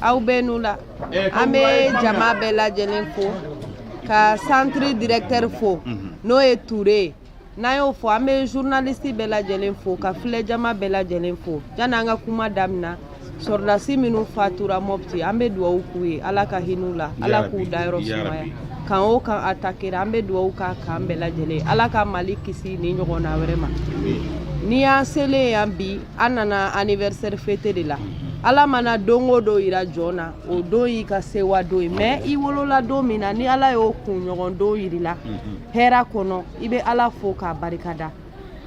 Aw bɛɛ n'u la. An bɛ jama bɛɛ lajɛlen fo, ka centre directeur fo, n'o ye Ture ye. N'an y'o fɔ, an bɛ journaliste bɛɛ lajɛlen fo, ka filɛ jama bɛɛ lajɛlen fo. Yanni an ka kuma daminɛ, sɔrɔdasi minnu fatura Mopti, an bɛ dugawu k'u ye, Ala ka hinɛ u la, Ala k'u dayɔrɔ sumaya. Kan o kan attaquera, an bɛ dugawu k'a kan bɛɛ lajɛlen, Ala ka Mali kisi ni ɲɔgɔnna wɛrɛ ma. N'i y'an selen yan bi, an nana anniversaire fête de la. Ala mana don o don yira jɔn na, o don y'i ka sewa don ye. Mais i wolola don min na, ni Ala y'o kunɲɔgɔn don yir'i la hɛra kɔnɔ, i bɛ Ala fo k'a barikada.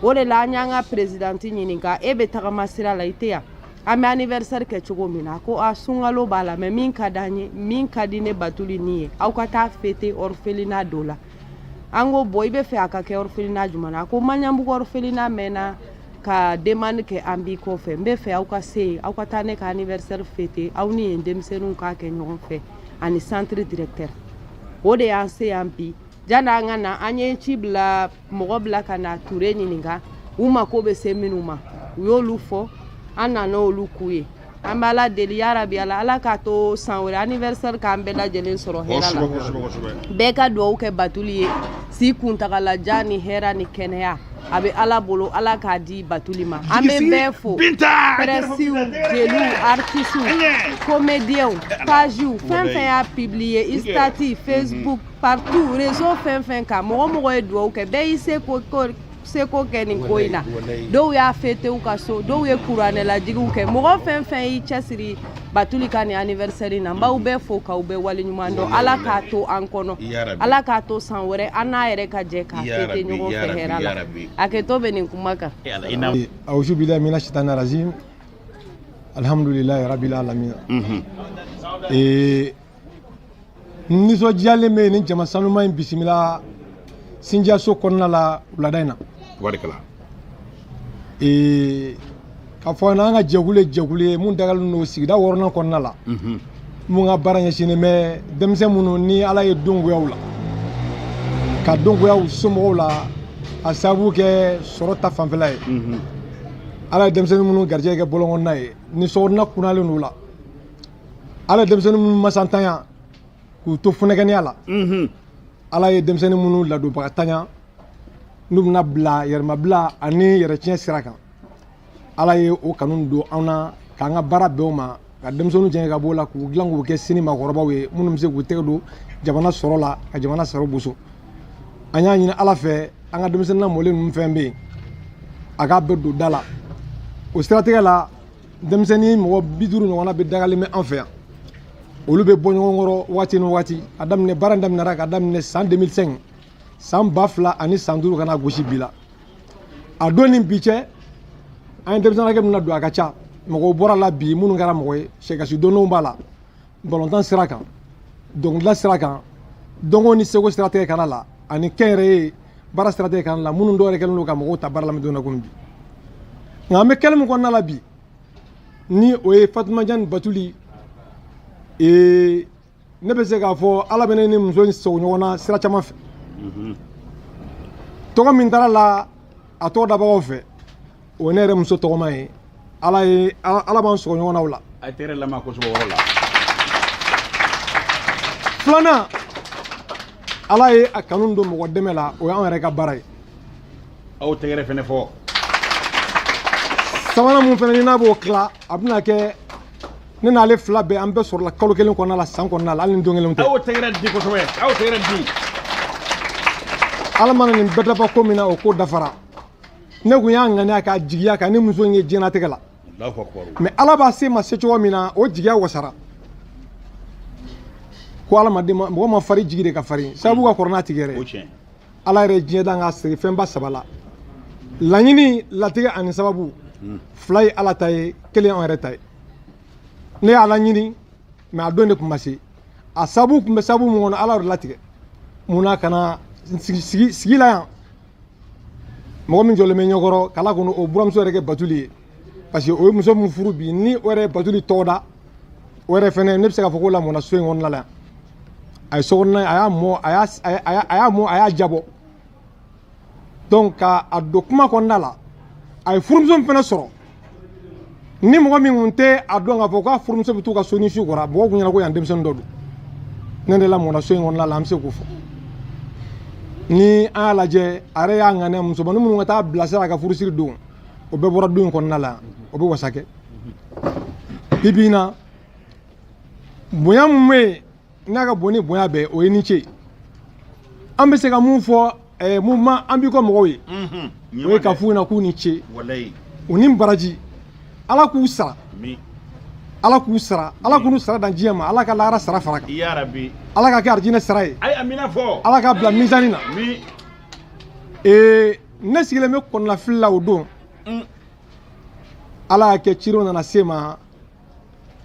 O de la an y'an ka présidente ɲininka: e bɛ tagama sira la, i tɛ yan, an bɛ anniversaire kɛ cogo min na? A ko a sunkalo b'a la, mais min ka d'an ye, min ka di ne Batuli ni ye, aw ka taa fêter orphelinat dɔ la. An ko bon, i bɛ fɛ a ka kɛ orphelinat jumɛn na? A ko Maɲanbugu orphelinat mɛnna ka demande kɛ an b'i kɔfɛ, n bɛ fɛ aw ka se yen, aw ka taa ne ka anniversaire fêter, aw ni yen denmisɛnninw k'a kɛ ɲɔgɔn fɛ ani centre directeur. O de y'an se yan bi. Janni an ka na, an ye ci bila, mɔgɔ bila ka na Ture ɲininka u mako bɛ se minnu ma. U y'olu fɔ, an nana olu k'u ye. An bɛ Ala deli, yarabi Ala, Ala k'a to san wɛrɛ anniversaire k'an bɛɛ lajɛlen sɔrɔ hɛrɛ la. Bɛɛ ka dugawu kɛ Batuli ye, si kuntagalajan ni hɛrɛ ni kɛnɛya, a bɛ Ala bolo, Ala k'a di Batuli ma. An bɛ bɛɛ fo, pressesiw, jeliw, artisiw, comédiens, pagew, fɛn fɛn y'a publier, statut Facebook, partout, réseau fɛn fɛn kan, mɔgɔ mɔgɔ ye dugawu kɛ, bɛɛ y'i seko kɛ nin ko in na. Dɔw y'a fêter u ka so, dɔw ye kuranɛlajigiw kɛ. Mɔgɔ fɛn fɛn y'i cɛsiri Batuli ka nin anniversaire in na, n b'aw bɛɛ fo k'aw bɛɛ waleɲuman dɔn. Ala k'a to an kɔnɔ, Ala k'a to san wɛrɛ an n'a yɛrɛ ka jɛ k'a fêter ɲɔgɔn fɛ hɛrɛ la. Hakɛto bɛ nin kuma kan. أعوذ بالله من الشيطان الرجيم. الحمد لله رب العالمين. Nisɔndiyalen bɛ nin jama sanuman in bisimila Sinjiyaso kɔnɔna la wulada in na. Tubarikala. K'a fɔ n'an ka jɛkulu ye jɛkulu ye mun dagalen don sigida wɔɔrɔnan kɔnɔna la, mun ka baara ɲɛsinnen bɛ denmisɛn minnu ni Ala ye don goya u la, ka don goya u somɔgɔw la, a sababu kɛ sɔrɔ ta fanfɛla ye. Ala ye denmisɛnnin minnu garijɛgɛ kɛ bɔlɔnkɔnɔna ye, ni sokɔnɔna kunnalen don u la, Ala ye denmisɛnnin minnu masantanya k'u to funɛkɛniya la, Ala ye denmisɛnnin minnu ladonbagatanya n'u bɛna bila yɛrɛmabila ani yɛrɛtiɲɛ sira kan, Ala ye o kanu don an na k'an ka baara bɛn o ma, ka denmisɛnninw jɛngɛ ka bɔ o la, k'u dilan k'u kɛ sini maakɔrɔbaw ye minnu bɛ se k'u tɛgɛ don jamana sɔrɔ la, ka jamana sɔrɔ boso. An y'a ɲini Ala fɛ, an ka denmisɛnnin lamɔlen ninnu fɛn bɛ yen, a k'a bɛɛ don da la. O siratigɛ la, denmisɛnnin mɔgɔ 50 ɲɔgɔnna bɛ dagalen bɛ an fɛ yan. Olu bɛ bɔ ɲɔgɔn kɔrɔ waati ni waati. A daminɛ, baara in daminɛra ka daminɛ san 2005, san 2005, ka na gosi bi la. A don ni bi cɛ, an ye denmisɛnnin hakɛ min na don, a ka ca. Mɔgɔw bɔra la bi minnu kɛra mɔgɔ ye, sɛkasi donnenw b'a la, balontan sira kan, dɔnkilida sira kan, dɔnko ni seko siratigɛ kana la, ani kɛnyɛrɛye baara siratigɛ kana la, minnu dɔw yɛrɛ kɛlen don ka mɔgɔw ta baara la. Min don na komi bi, nka an bɛ kɛlɛ min kɔnɔna la bi, ni o ye Fatuma Jani Batuli. Ne bɛ se k'a fɔ Ala bɛ ne ni muso in sɔgɔ ɲɔgɔn na sira caman fɛ. Tɔgɔ min taara la a tɔgɔ dabagaw fɛ, o ye ne yɛrɛ muso tɔgɔma ye. Ala ye, Ala b'an sɔgɔ ɲɔgɔn na o la. A ye tɛgɛrɛ lamɛn kosɛbɛ o yɔrɔ la. Filanan, Ala ye a kanu don mɔgɔ dɛmɛ la, o y'anw yɛrɛ ka baara ye. Aw tɛgɛrɛ fɛnɛ fɔ. Sabanan mun fɛnɛ ni n'a b'o tila, a bɛna kɛ ne n'ale fila bɛɛ, an bɛɛ sɔrɔla kalo kelen kɔnɔna la, san kɔnɔna la, hali ni don kelen tɛ. Aw tɛgɛrɛ di kosɛbɛ, aw tɛgɛrɛ di. Ala mana nin bɛɛ dafa ko min na, o ko dafara. Ne kun y'a ŋaniya k'a jigiya ka ni muso in ye diɲɛlatigɛ la. Allahu akbar. Mais Ala b'a se ma se cogo min na, o jigiya wasara ko adamaden ma, mɔgɔ ma farin, jigi de ka farin, sababu ka kɔrɔ n'a tigi yɛrɛ O ye. tiɲɛ. Ala yɛrɛ ye diɲɛ dan k'a sigi fɛnba saba la: laɲini, latigɛ ani sababu. Fila ye Ala ta ye, kelen ye anw yɛrɛ ta ye. Ne y'a laɲini, mais a don de tun ma se. A sababu tun bɛ sababu mun kɔnɔ, Ala y'o de latigɛ. Munna ka na sigi sigi sigi la yan? Mɔgɔ min jɔlen bɛ ɲɛkɔrɔ k'Ala kɔnɔ, o buramuso yɛrɛ kɛ Batuli ye, parce que o ye muso min furu bi, ni o yɛrɛ ye Batuli tɔgɔ da, o yɛrɛ fɛnɛ, ne bɛ se k'a fɔ ko lamɔna so in kɔnɔna la yan. A ye sokɔnɔna, a y'a mɔ, a y'a mɔ, a y'a jabɔ. Donc ka a don kuma kɔnɔna la, a ye furumuso min fɛnɛ sɔrɔ, Ni mɔgɔ min kun tɛ a dɔn k'a fɔ k'a furumuso bɛ t'u ka so ni su kɔrɔ, mɔgɔw kun ɲɛna ko yan denmisɛnnin dɔ don. Ne de lamɔna so in kɔnɔna la, an bɛ se k'o fɔ. Ni an y'a lajɛ, a yɛrɛ y'a ŋaniya, musomanin minnu ka taa bilasira a ka furusiri don, o bɛɛ bɔra du in kɔnɔna la. O bɛ wasa kɛ bi bi in na. Bonya min bɛ yen n'a ka bon ni bonya bɛɛ, o ye ni ce. An bɛ se ka mun fɔ mouvement an b'i kɔ mɔgɔw ye, o ye ka f'u ɲɛna k'u ni ce, u ni baraji. Ala k'u sara, Ala k'u sara, Ala k'u sara dan diɲɛ ma, Ala ka lahara sara fara kan, Ala ka kɛ arijinɛ sara ye, Ala k'a bila mizani na. Ne sigilen bɛ kɔnɔnafili la o don. Ala y'a kɛ, cidenw nana se ma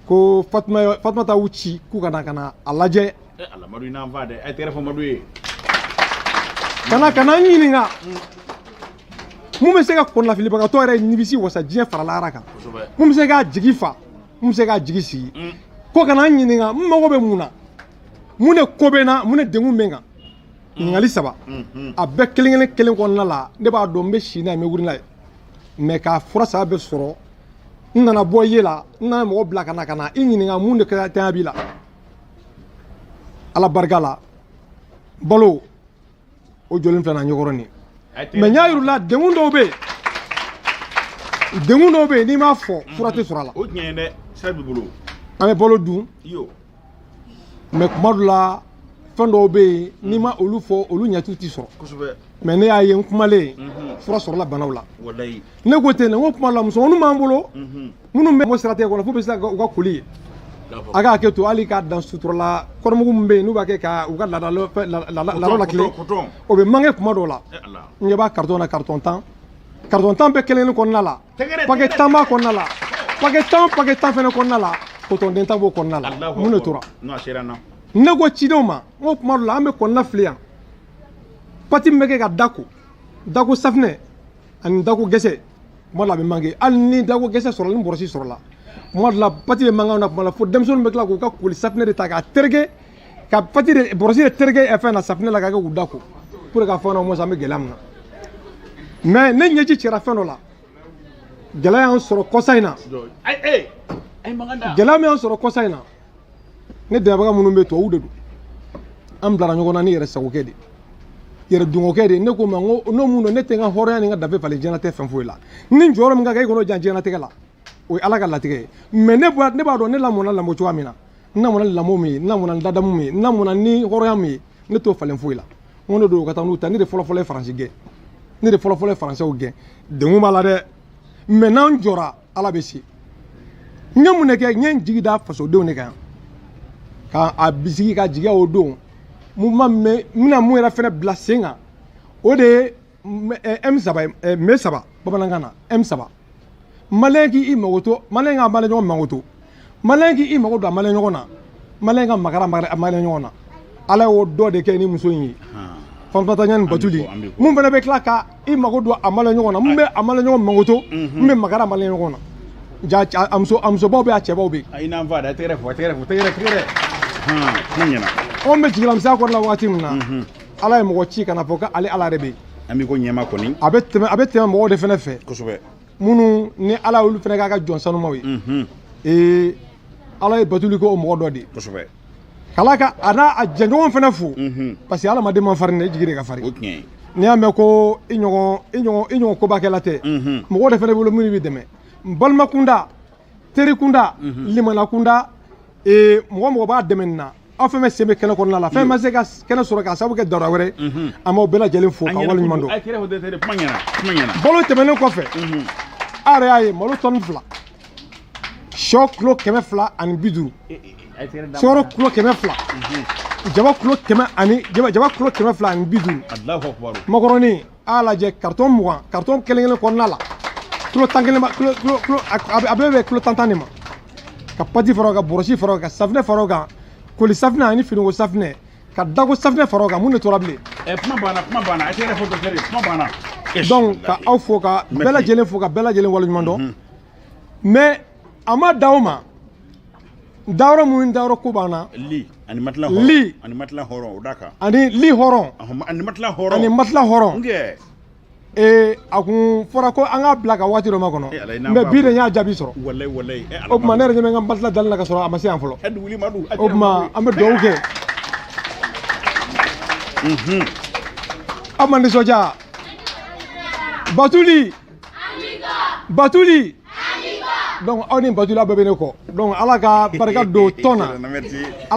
ko Fatumata y'u ci k'u ka na ka na a lajɛ. Ka na n ɲininka mun bɛ se ka kɔnɔnafilibagatɔ yɛrɛ nimisi wasa diɲɛ fara lahara kan, mun bɛ se k'a jigi fa, mun bɛ se k'a jigi sigi. Ko ka na n ɲininka n mago bɛ mun na, mun de ko bɛ n na, mun de degun bɛ n kan. Ɲininkali saba, a bɛɛ kelen kelen kelen kɔnɔna la, ne b'a dɔn n bɛ si n'a ye, n bɛ wuli n'a ye. Mais k'a fura saba bɛɛ sɔrɔ, n nana bɔ ye la, n nana mɔgɔ bila ka na i ɲininka mun de kɛra tanya b'i la. Ala barika la, balo o jɔlen filɛ na ɲɛkɔrɔ nin. Mais n y'a yir'u la, degun dɔw bɛ yen, degun dɔw bɛ yen, n'i m'a fɔ, fura tɛ sɔrɔ a la. O tiɲɛ ye dɛ, sira b'i bolo. An bɛ balo dun, mais kuma dɔ la, fɛn dɔw bɛ yen, n'i ma olu fɔ, olu ɲɛtu tɛ sɔrɔ. Mais ne y'a ye, n kumalen, fura sɔrɔla banaw la. Ne ko ten, n ko kuma la, musomaninw b'an bolo minnu bɛ mɔ siratigɛ kɔnɔ, f'u bɛ se ka u ka koli ye. A k'a kɛ to hali k'a dan sutura la. Kɔrɔmugu min bɛ yen n'u b'a kɛ ka u ka laada lakile, o bɛ manqué kuma dɔw la. N ɲɛ b'a carton na, carton 10, carton 10 bɛɛ kelen kelen kɔnɔna la, paquet 10 b'a kɔnɔna la, paquet 10, paquet 10 fɛnɛ kɔnɔna la, coton den 10 b'o kɔnɔna la. Mun de tora? Ne ko cidenw ma, n ko kuma dɔ la, an bɛ kɔnɔna fili yan, pâte min bɛ kɛ ka dako dako safinɛ ani dako gɛsɛ, kuma dɔ la a bɛ manqué. Hali ni dako gɛsɛ sɔrɔla, ni bɔrɔsi sɔrɔla, kuma dɔ la pâte bɛ manqué na. Kuma la fo denmisɛnninw bɛ tila k'u ka koli safinɛ de ta k'a tereke, ka pâte de bɔrɔsi de tereke fɛn na, safinɛ la, k'a kɛ k'u dako, pour que k'a fɔ an ɲɛna an bɛ gɛlɛya min na. Mais ne ɲɛji cɛra fɛn dɔ la. Gɛlɛya y'an sɔrɔ kɔsa in na, gɛlɛya min y'an sɔrɔ kɔsa in na, ne dɛmɛbaga minnu bɛ tubabuw de don. An bilara ɲɔgɔn na ni yɛrɛ sagokɛ de yɛrɛ dungokɛ de. Ne ko ma, n ko n'o mun don, ne tɛ n ka hɔrɔnya ni n ka danbe falen diɲɛlatigɛ fɛn foyi la. Ni jɔyɔrɔ min ka kɛ e kɔnɔ jan diɲɛlatigɛ la, o ye Ala ka latigɛ ye. Mais ne b'a dɔn ne lamɔna lamɔ cogoya min na, n lamɔna ni lamɔ min ye, n lamɔna ni ladamu min ye, n lamɔna ni hɔrɔnya min ye, ne t'o falen foyi la. N ko ne don ka taa n'u ta. Ne de fɔlɔ-fɔlɔ ye Faransi gɛn, ne de fɔlɔ-fɔlɔ ye Faransɛw gɛn. Degun b'a la dɛ, mais n'an jɔra, Ala bɛ se. N ye mun de kɛ? N ye n jigi da fasodenw de kan ka a bisigi ka jigiya o don. Mouvement min n bɛna mun yɛrɛ fɛnɛ bila sen kan, o de ye M3 ye, M saba bamanankan na, M3. Maliyɛn k'i mago to, maliyɛn ka maliyɛn ɲɔgɔn mago to, maliyɛn k'i mago don a maliyɛn ɲɔgɔn na, maliyɛn ka makara maliyɛn ɲɔgɔn na. Ala y'o dɔ de kɛ ni muso in ye, Fatumata Ɲani Batuli. Mun fana bɛ tila ka i mago don a maliyɛn ɲɔgɔn na, mun bɛ a maliyɛn ɲɔgɔn mago to, mun bɛ makara maliyɛn ɲɔgɔn na. Ja a musobaw bɛ, a cɛbaw bɛ yen. A n'an fa dɛ, tɛgɛrɛ fɔ, tɛgɛrɛ fɔ, tɛgɛrɛ, tɛgɛrɛ. Kuma ɲɛna. Anw bɛ jigilamisɛnya kɔnɔna la waati min na, Ala ye mɔgɔ ci ka na fɔ k'ale Ala yɛrɛ bɛ yen. An b'i ko ɲɛma kɔni. A bɛ tɛmɛ mɔgɔw de fana fɛ. Kosɛbɛ. Minnu ni Ala y'olu fana k'a ka jɔn sanumaw ye. Ala ye Batuli kɛ o mɔgɔ dɔ de ye. Kosɛbɛ. K'Ala ka a n'a a jɛɲɔgɔn fana fo. Parce que hadamaden man farin dɛ, i jigi de ka farin. O tiɲɛ ye. N'i y'a mɛn ko i ɲɔgɔn kobakɛla tɛ, mɔgɔw de fana bolo minnu b'i dɛmɛ. N balima kunda, teri kunda, limana kunda, mɔgɔ mɔgɔ b'a dɛmɛ nin na, aw fɛn fɛn sen bɛ kɛnɛ kɔnɔna la, fɛn ma se ka kɛnɛ sɔrɔ k'a sababu kɛ darura wɛrɛ, an b'aw bɛɛ lajɛlen fo ka waleɲuman dɔn. Balo tɛmɛnen kɔfɛ, a yɛrɛ y'a ye, malo tɔni 2, sɔ kilo 250, sukaro kilo 200, jaba kilo 100 ani jaba kilo 250, makɔrɔni a y'a lajɛ carton 20, carton kelen kelen kɔnɔna la, kilo 10 kelen, kilo a bɛɛ bɛ kilo 10 10 de ma, ka pâte fara o kan, bɔrɔsi fara o kan, safunɛ fara o kan, koli safunɛ ani finiko safunɛ, ka dako safunɛ fara o kan. Mun de tora bilen? Kuma banna, kuma banna, a tɛgɛrɛ fɔ docteur ye, kuma banna. Donc ka aw fo, ka bɛɛ lajɛlen fo, ka bɛɛ lajɛlen waleɲuman dɔn. Mais a ma dan o ma, dayɔrɔ mun dayɔrɔ ko b'an na. Li ani matelas hɔrɔn. Li ani matelas hɔrɔn, o da kan. Ani li hɔrɔn. Ani matelas hɔrɔn. Ani matelas hɔrɔn. A kun fɔra ko an k'a bila ka waati dɔ makɔnɔ, Eh, Ala ye n'an mais ba bi de bɔ. n y'a jaabi sɔrɔ. Walayi, walayi. Eh, Ala. O tuma, ne yɛrɛ ɲɛ bɛ n ka matelas dali la ka sɔrɔ a ma se yan fɔlɔ. Hadi wuli madu. O tuma, an bɛ dugawu kɛ. Aw ma nisɔndiya? Batuli, Batuli, donc aw ni Batuli, aw bɛɛ bɛ ne kɔ. Donc Ala ka barika don tɔn na. Merci. Ala.